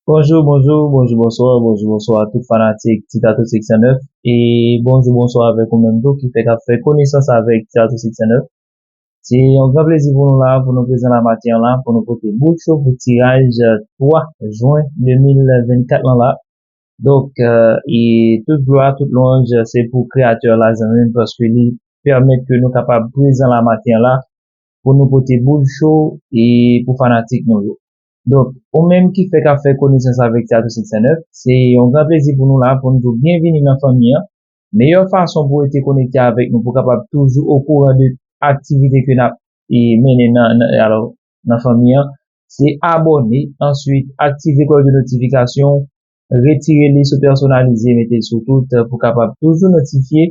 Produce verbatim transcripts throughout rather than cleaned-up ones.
Bonjou, bonjou, bonjou, bonswa, bonjou, bonswa tout fanatik Ti Tatou six cent neuf. E bonjou, bonswa avèk ou menm tou ki fèk ap fè konesans avèk Ti Tatou six cent neuf. Se yon gran plezi pou nou la, pou nou prezan la maten an la, pou nou pote boul cho pou tiraj twa jen de mil vennkat lan la. Donk, e tout glwa, tout lwanj se pou Kreyatè la, zanmi m, paske li pèmèt ke nou kapab prezan la maten an la pou nou pote boul cho e pou fanatik nou yo. Donk, ou menm ki fèk ap fè konesans avèk Ti Tatou six cent neuf, se yon gran plezi pou nou la, pou nou di w byenvini nan fanmi an. Meyè fason pou w rete konekte avèk nou, pou w kapab toujou okouran de aktivite ke n ap e, mennen nan, nan, alò, nan fanmi an, se abòne, answit aktive klòch de notifikasyon, retire li sou pèsonalize, mete l sou tout, pou w kapab toujou notifye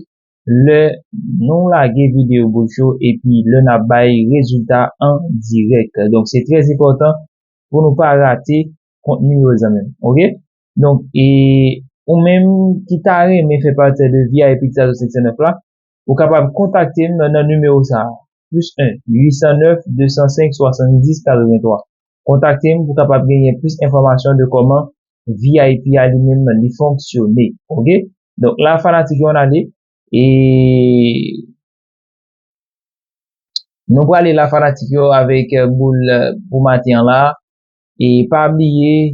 lè nou lage videyo boul cho epi lè n ap bay rezilta an dirèk. Donk, se trè enpòtan pou nou pa rate kontni yo, zanmi m. Oke? Donk, e ou menm ki ta renmen fè pati de V I P Ti Tatou six cent neuf la, ou kapab kontakte m nan, nan nimewo sa a, plis en, uit san nèf, de san senk, swasanndis, katrevenntwa. Kontakte m pou w kapab genyen plis enfòmasyon de kòman V I P a li menm li fonksyone. Oke? Donk, la, fanatik yo, ann ale. E nou prale la, fanatik yo, avèk, e, boul, e, pou maten an la. E pa bliye,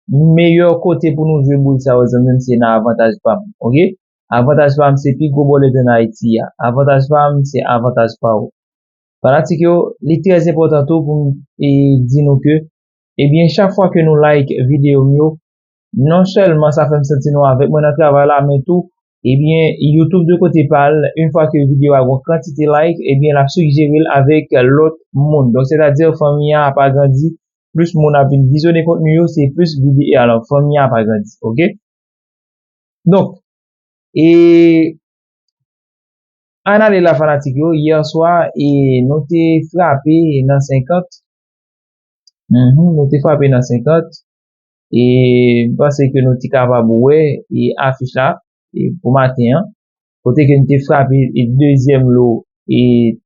meyè kote pou nou jwe boul sa yo, zanmi m, se nan Avantaj Pam. Oke? Avantaj Pam se pi gwo bòlèt ann Ayiti a. Avantaj Pam se avantaj pa w. Fanatik yo, li trè enpòtan tou pou m, e, di nou ke, ebyen, chak fwa ke nou like videyo m yo, non sèlman sa fè m santi nou avèk mwen nan travay la, men tou, ebyen, YouTube de kote pa l, yon fwa ke videyo a gon kantite like, ebyen, l ap sijere l avèk lòt moun. Donk, sètadi, fanmi an ap agrandi, plis moun ap vin vizyone kontni yo, se plis videyo, alò, fanmi an ap agrandi, oke? Donk, e ann ale la, fanatik yo, yè swa, e nou te frape nan senkant. Mhm, nou te frape nan senkant. E m panse ke nou te kapab wè, e afich la, e pou maten an. Kote ke nou te frape, e dezyèm lo, e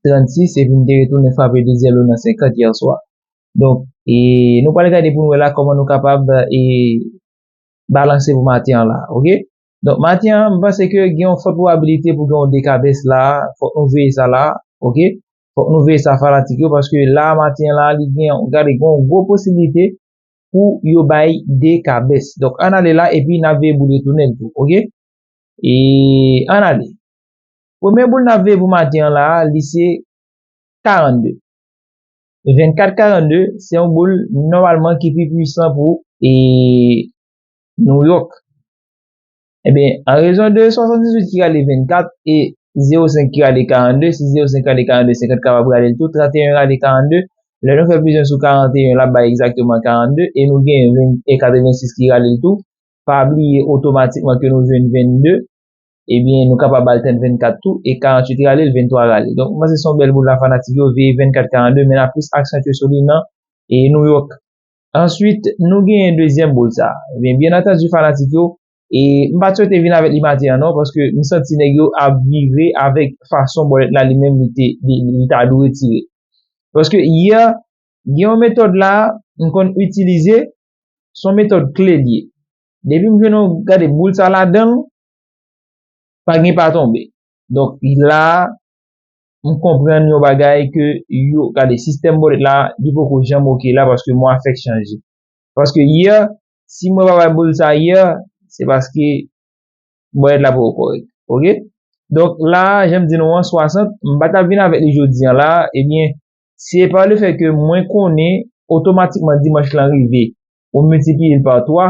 trannsis, epi nou te retounen frape dezyèm lo nan senkant yè swa. Donk, e nou pral gade pou nou wè la kòman nou kapab, e balanse pou maten an la, oke? Donk, maten an, m panse ke gen yon fòt pwobabilite pou gen yon dekabès la, fòk nou veye sa la, oke? Fòk nou veye sa, fanatik yo, paske la, maten an la, li gen, gade, gen yon gwo posiblite pou yo bay dekabès. Donk, ann ale la, epi n ap veye boul retounen l tou, oke? E ann ale. Premye boul n ap veye pou maten an la, li se karannde. Vennkat karannde, se yon boul nòmalman ki pi pwisan pou, e, New York. Ebyen, an rezon de swasanndizuit ki rale vennkat e zewo senk ki rale karannde, si zewo senk rale karannde, senkant kapab rale l tou, tranteyen rale karannde, lè nou fè plizyè sou karanteyen, l ap bay egzakteman karannde, e nou gen ven, e katrevensis ki rale l tou. Pa bliye otomatikman ke nou jwenn vennde, ebyen, nou kapab al tann vennkat tou, e karanntuit rale l, venntwa rale l. Donk, m panse se yon bèl boul la, fanatik yo, veye vennkat karannde, men n ap plis aksantye sou li nan, e New York. Answit, nou genyen dezyèm boul sa. Ebyen, byen antandi, fanatik yo, e m pa t swete vin avèk li maten an non, paske m santi nèg yo ap vire avèk fason bòlèt la li menm li te, li, li ta dwe tire. Paske yè, gen yon metòd la, m konn itilize, se yon metòd kle li ye. Depi m jwenn yon, gade, boul sa ladan l, pa gen pa tonbe. Donk, la, m konprann yon bagay ke yo, gade, sistèm bòlèt la, li poko janm oke la, paske mwen fèk chanje. Paske yè, si mwen pa bay boul sa yè, se paske bòlèt la poko kòrèk. Oke? Donk, la, jan m di nou an, swasant, m pa t ap vin avèk li jodi an la, ebyen, se pa lefèt ke mwen konnen otomatikman dimanch lan rive, ou miltipliye l pa twa,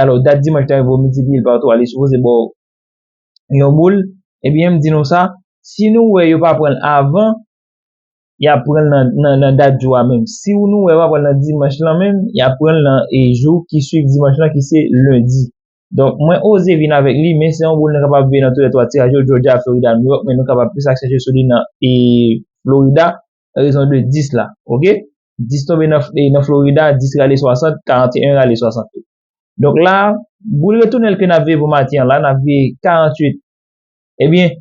alò, dat dimanch lan rive, ou miltipliye l pa twa, li sipoze ba w yon boul, ebyen, m di nou sa, si nou wè yo pa pran l avan, y ap pran l nan, nan, nan dat jou a menm. Si w nou wè yo pa pran l nan dimanch lan menm, y ap pran l nan, e, jou ki swiv dimanch lan, ki se lendi. Donk, mwen oze vin avèk li, men se yon boul nou kapab veye nan toulètwa tiraj yo, Georgia, Florida, New York, men nou kapab plis aksantye sou li nan, e, Florida, rezon de dis la, oke? Dis tonbe nan, e, nan Florida, dis rale swasant, karanteyen rale swasant tou. Donk la, boul retounen l ke n ap veye pou maten an la, n ap veye karanntuit. Ebyen,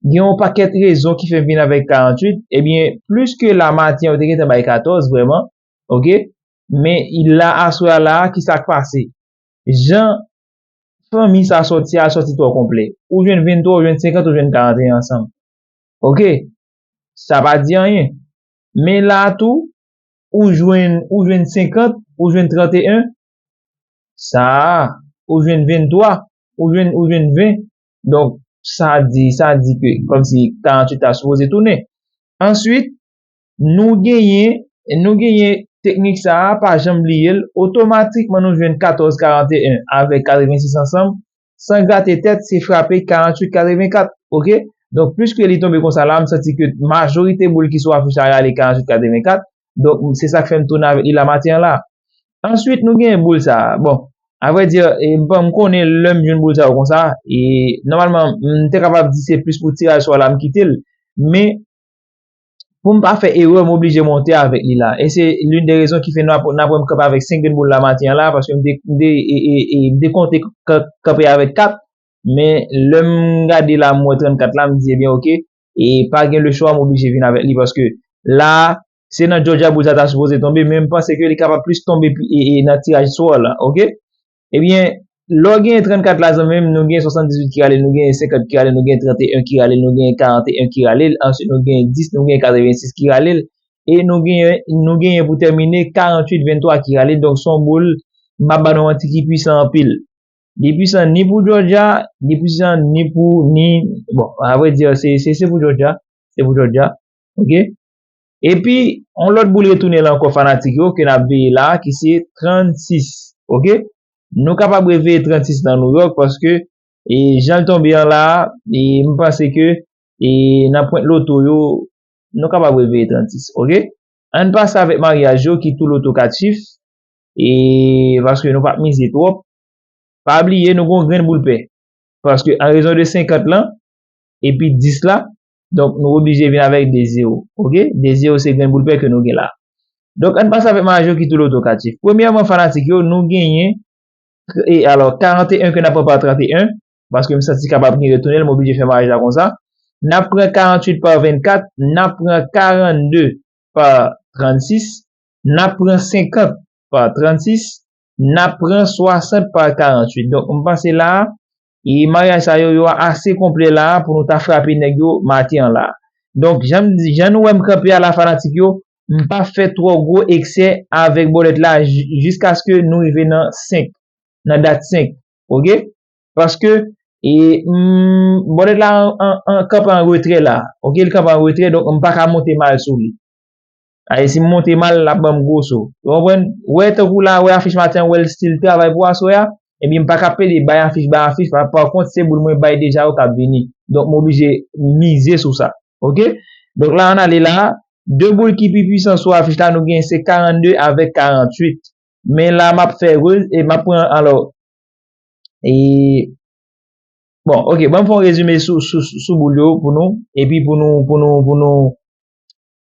gen yon pakèt rezon ki fè m vin avèk karanntuit. Ebyen, plis ke la maten an, yo te gentan bay katòz, vrèman. Oke? Men la aswè a la, ki sa k pase? Jan fanmi sa sòti a, sòti twò konplè. Ou jwenn venntwa, ou jwenn senkant, ou jwenn karanteyen ansanm. Oke? Sa pa di anyen. Men la tou, ou jwenn, ou jwenn senkant, ou jwenn tranteyen, sa a, ou jwenn venntwa, ou jwenn, ou jwenn ven. Donk, sa di, sa di ke kòmsi karanntuit ta sipoze tounen. Answit, nou genyen, nou genyen teknik sa a, pa janm bliye l, otomatikman nou jwenn katòz karanteyen avèk katrevensis ansanm, san grate tèt, se frape karanntuit katrevenkat, oke? Donk, pliske li tonbe konsa la, m santi ke majorite boul ki sou afich la rale karanntuit katrevenkat. Donk, se sa k fè m tounen avèk li la maten an la. Answit, nou gen boul sa a. Bon, avrèdi, e, bon, m konnen lè m jwenn boul sa yo konsa, e nòmalman, m te kapab di se plis pou tiraj swa la m kite l. Men, pou m pa fè erè, m oblije monte avèk li la. E se l'une des raisons ki fè n ap, n ap wè m kanpe avèk senk grenn boul la maten an la, paske m te, m te, e, e, e, m te konte k-, kanpe avèk kat, men lè m gade la, m wè trannkat la, m di, ebyen, oke, e pa gen lechwa, m oblije vin avèk li, paske la, se nan Georgia boul sa ta sipoze tonbe, men m panse ke li kapab plis tonbe pi, e, e, nan tiraj swa la, oke? Ebyen, lè w genyen trannkat la, zanmi m, nou genyen swasanndizuit ki rale l, nou genyen senkant ki rale l, nou genyen tranteyen ki rale l, nou genyen karanteyen ki rale l, answit nou genyen dis, nou genyen katrevensis ki rale l, e nou genyen, nou genyen pou tèmine karanntuit vennntwa ki rale l. Donk, se yon boul, m ap ba nou manti, ki pwisan anpil. Li pwisan ni pou Georgia, li pwisan ni pou, ni, bon, avrèdi, se, se, se pou Georgia, se pou Georgia, oke? Epi, yon lòt boul retounen la ankò, fanatik yo, ke n ap veye la, ki se trannsis, oke? Nou kapab reveye trannsis nan New York, paske, e, jan l tonbe an la, e, m panse ke, e, nan pwent loto yo, nou kapab reveye trannsis, oke? Ann pase avèk maryaj yo, ki tou loto kat chif, e, paske nou p ap mize twòp. Pa bliye, nou gen yon grenn boul pè. Paske an rezon de senkant lan, epi dis la, donk nou oblije vin avèk de zewo. Oke? De zewo se grenn boul pè ke nou gen la. Donk, ann pase avèk maryaj yo ki tou loto kat chif. Premyèman, fanatik yo, nou genyen, e, alò, karanteyen ke n ap pran pa tranteyen, paske m santi kapab gen retounen l, m oblije fè maryaj la konsa. N ap pran karanntuit pa vennkat, n ap pran karannde pa trannsis, n ap pran senkant pa trannsis, n ap pran swasant pa karanntuit. Donk, m panse la a, e maryaj sa yo, yo ase konplè la a pou nou ta frape nèg yo maten an la a. Donk, jan m di, jan nou wè m kanpe a la, fanatik yo, m p ap fè twò gwo eksè avèk bòlèt la ji-, jiskaske nou rive nan senk, nan dat senk, oke? Paske, e, m, bòlèt la an, an, an, kanpe an retrè la, oke? L kanpe an retrè, donk m pa ka monte mal sou li. Ay, si m monte mal, l ap ban m gwo so. Ou konprann? Ou wè, tankou la, ou wè afich maten an, ou wè l still travay pou aswè a, ebyen, m pa ka pede bay afich, bay afich, pa, pa kont, se boul mwen bay deja yo k ap vini. Donk, m oblije mize sou sa. Oke? Donk, la, ann ale la, de boul ki pi pwisan sou afich la, nou gen se karannde avèk karanntuit. Men la, m ap fè re-, e m ap pran, alò, e, bon, oke, ban m fè yon rezime sou, sou, sou, sou boul yo pou nou, epi pou nou, pou nou, pou nou,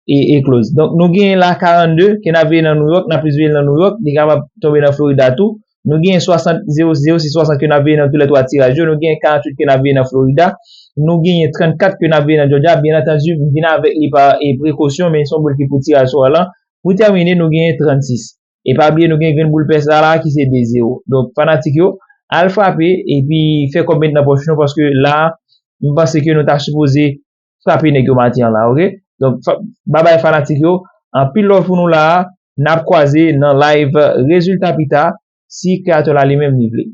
e, e close. Donk, nou gen la karannde ke n ap veye nan New York, n ap plis veye l nan New York, li kapab tonbe nan Florida tou. Nou gen swasant, zewo, zewo sis swasant ke n ap veye nan toulètwa tiraj yo, nou gen karanntuit ke n ap veye nan Florida, nou gen trannkat ke n ap veye nan Georgia. Byen antandi, m vin avèk li pa, e, prekosyon, men se yon boul ki pou tiraj swa lan. Pou tèmine, nou gen trannsis. E pa bliye, nou gen grenn boul pè sa la ki se de zewo. Donk, fanatik yo, al frape epi fè kòb met nan pòch nou, paske la, m panse ke nou ta sipoze frape nèg yo maten an la, oke? Donk, fa-, babay fanatik yo, anpil love pou nou la a, n ap kwaze nan live rezilta pita, si Kreyatè la li menm li vle.